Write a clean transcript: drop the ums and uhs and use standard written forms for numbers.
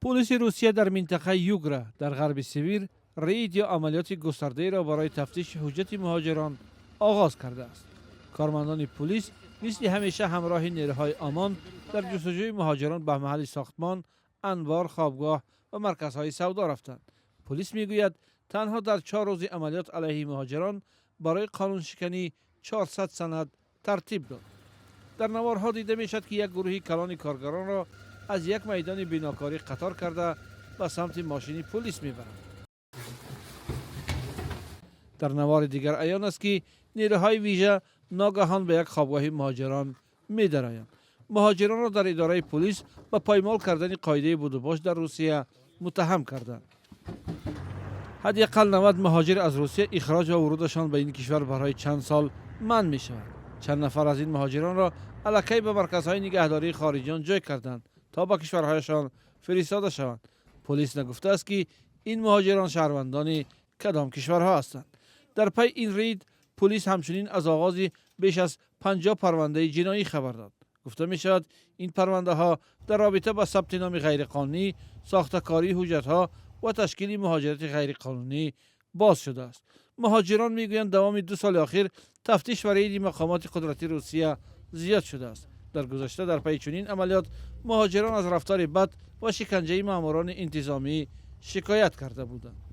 Полиси Русия дар минтақаи Югра дар Ғарби Сибир рейд ё амалиёти густардаеро барои тафтиши ҳуҷҷати муҳоҷирон оғоз кардааст. Кормандони полис мисли ҳамеша ҳамроҳи нерӯҳои ОМОН дар ҷустуҷӯи муҳоҷирон ба маҳалли сохтмон, анбор, хобгоҳ ва марказҳои савдо рафтанд. Полис мегӯяд, танҳо дар 4 рӯзи амалиёт алайҳи муҳоҷирон барои қонуншиканӣ 400 санад тартиб дод. Дар наворҳо дида мешавад, ки як гурӯҳи калони коргаронро аз як майдони бинокорӣ қатор карда, ба самти мошини полис мебаранд. Дар навори дигар аён аст, ки нерӯҳои вижа ногаҳон ба як хобгоҳи муҳоҷирон медароянд. Муҳоҷиронро дар идораи полис ба поймол кардани қоидаи будубош дар Русия муттаҳам карданд. Ҳадди ақал 90 муҳоҷир аз Русия ихроҷ ва вурудашон ба ин кишвар барои чанд сол манъ мешавад. Чанд нафар аз ин муҳоҷиронро аллакай ба марказҳои нигаҳдории хориҷиён ҷой карданд, то ба кишварҳояшон фиристода шаванд. Полис нагуфтааст, ки ин муҳоҷирон шаҳрвандони кадом кишварҳо ҳастанд. Дар пай ин рейд полис ҳамчунин аз оғози беш аз 50 парвандаи ҷиноӣ хабар дод. Гуфта мешавад, ин парвандаҳо дар робита ба сабти номи ғайриқонунӣ, сохтакории ҳуҷҷатҳо ва ташкили муҳоҷирати ғайриқонунӣ боз шудааст. Муҳоҷирон мегӯянд, давоми 2 соли охир тафтиш ва рейди мақомоти қудрати Русия зиёд шудааст. Дар гузашта дар пайи чунин амалиёт муҳоҷирон аз рафтори бад ва шиканҷаи маъмурони интизомӣ шикоят карда буданд.